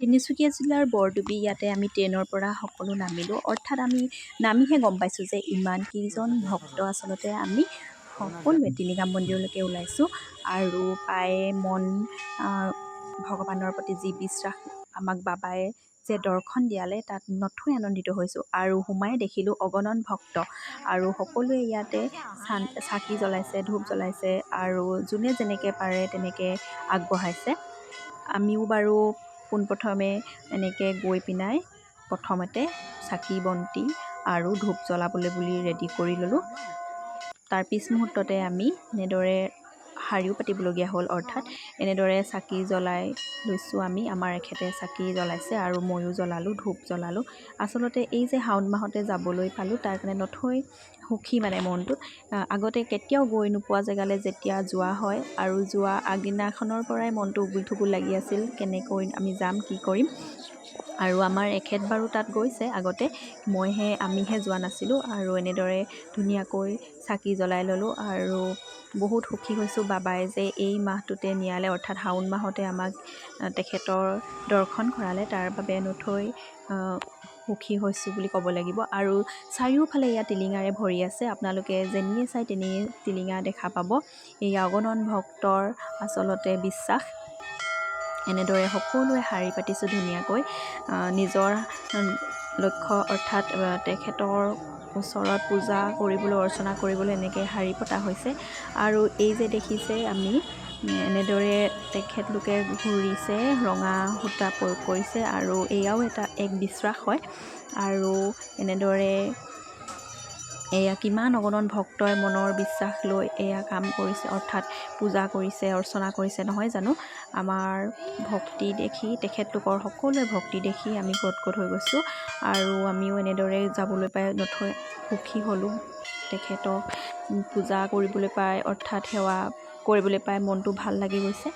তিনিচুকীয়া জিলাৰ বৰডুবি ইয়াতে আমি ট্ৰেইনৰ পৰা সকলো নামিলোঁ। অৰ্থাৎ আমি নামিহে গম পাইছোঁ যে ইমান কেইজন ভক্ত। আচলতে আমি সকলোৱে টিলিঙা মন্দিৰলৈকে ওলাইছোঁ আৰু পায়ে মন ভগৱানৰ প্ৰতি যি বিশ্বাস, আমাক বাবাই যে দৰ্শন দিয়ালে, তাত নথৈ আনন্দিত হৈছোঁ। আৰু সোমাই দেখিলোঁ অগণন ভক্ত আৰু সকলোৱে ইয়াতে চাকি জ্বলাইছে, ধূপ জ্বলাইছে আৰু যোনে যেনেকৈ পাৰে তেনেকৈ আগবঢ়াইছে। আমিও বাৰু পোনপ্ৰথমে এনেকৈ গৈ পিনাই প্ৰথমতে চাকি বন্তি আৰু ধূপ জ্বলাবলৈ বুলি ৰেডি কৰি ল'লোঁ। তাৰ পিছ মুহূৰ্ততে আমি এনেদৰে শাৰীও পাতিবলগীয়া হ'ল। অৰ্থাৎ এনেদৰে চাকি জ্বলাই লৈছোঁ আমি। আমাৰ এখেতে চাকি জ্বলাইছে আৰু ময়ো জ্বলালোঁ, ধূপ জ্বলালোঁ। আচলতে এই যে শাওণ মাহতে যাবলৈ পালোঁ, তাৰ কাৰণে নথৈ সুখী মানে মনটোত। আগতে কেতিয়াও গৈ নোপোৱা জেগালৈ যেতিয়া যোৱা হয়, আৰু যোৱা আগদিনাখনৰ পৰাই মনটো উগুল থুগুল লাগি আছিল, কেনেকৈ আমি যাম, কি কৰিম। আৰু আমাৰ এখেত বাৰু তাত গৈছে আগতে, মইহে আমিহে যোৱা নাছিলোঁ। আৰু এনেদৰে ধুনীয়াকৈ চাকি জ্বলাই ল'লোঁ আৰু বহুত সুখী হৈছোঁ, বাবাই যে এই মাহটোতে নিয়ালে, অৰ্থাৎ শাওণ মাহতে আমাক তেখেতৰ দৰ্শন কৰালে, তাৰ বাবে নথৈ সুখী হৈছোঁ বুলি ক'ব লাগিব। আৰু চাৰিওফালে ইয়াত টিলিঙাৰে ভৰি আছে। আপোনালোকে যেনিয়ে চাই তেনিয়ে টিলিঙা দেখা পাব। এয়া অগণন ভক্তৰ আচলতে বিশ্বাস। এনেদৰে সকলোৱে শাৰী পাতিছোঁ ধুনীয়াকৈ, নিজৰ লক্ষ্য অৰ্থাৎ তেখেতৰ ওচৰত পূজা কৰিবলৈ, অৰ্চনা কৰিবলৈ এনেকৈ শাৰী পতা হৈছে। আৰু এই যে দেখিছে, আমি এনেদৰে তেখেতলোকে ঘূৰিছে, ৰঙা সূতা প্ৰয়োগ কৰিছে আৰু এয়াও এটা এক বিশ্বাস হয়। আৰু এনেদৰে এয়া কিমান অগণন ভক্তই মনৰ বিশ্বাস লৈ এয়া কাম কৰিছে, অৰ্থাৎ পূজা কৰিছে, অৰ্চনা কৰিছে, নহয় জানো? আমাৰ ভক্তি দেখি, তেখেতলোকৰ সকলোৱে ভক্তি দেখি আমি গদগদ হৈ গৈছোঁ। আৰু আমিও এনেদৰে যাবলৈ পাই নথৈ সুখী হ'লোঁ। তেখেতক পূজা কৰিবলৈ পাই, অৰ্থাৎ সেৱা কৰিবলৈ পাই মনটো ভাল লাগি গৈছে।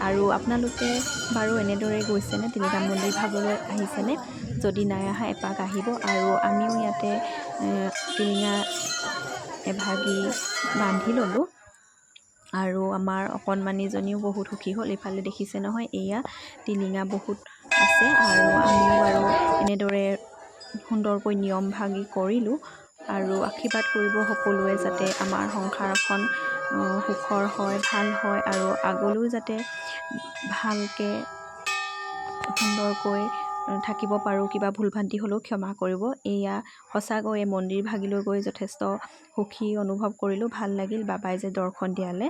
আৰু আপোনালোকে বাৰু এনেদৰে গৈছেনে? টিলিঙা মন্দিৰ ভাগলৈ আহিছেনে? যদি নাই অহা, এপাক আহিব। আৰু আমিও ইয়াতে টিলিঙা এভাগি বান্ধি ল'লোঁ আৰু আমাৰ অকণমানিজনীও বহুত সুখী হ'ল। ইফালে দেখিছে নহয়, এয়া টিলিঙা বহুত আছে। আৰু আমিও বাৰু এনেদৰে সুন্দৰকৈ নিয়ম ভাগি কৰিলোঁ। আৰু আশীৰ্বাদ কৰিব সকলোৱে, যাতে আমাৰ সংসাৰখন সুখৰ হয়, ভাল হয় আৰু আগলৈও যাতে ভালকৈ সুন্দৰকৈ থাকিব পাৰোঁ। কিবা ভুল ভ্ৰান্তি হ'লেও ক্ষমা কৰিব। এয়া সঁচাকৈয়ে মন্দিৰ ভাগিলৈ গৈ যথেষ্ট সুখী অনুভৱ কৰিলোঁ। ভাল লাগিল বাবাই যে দৰ্শন দিয়ালে।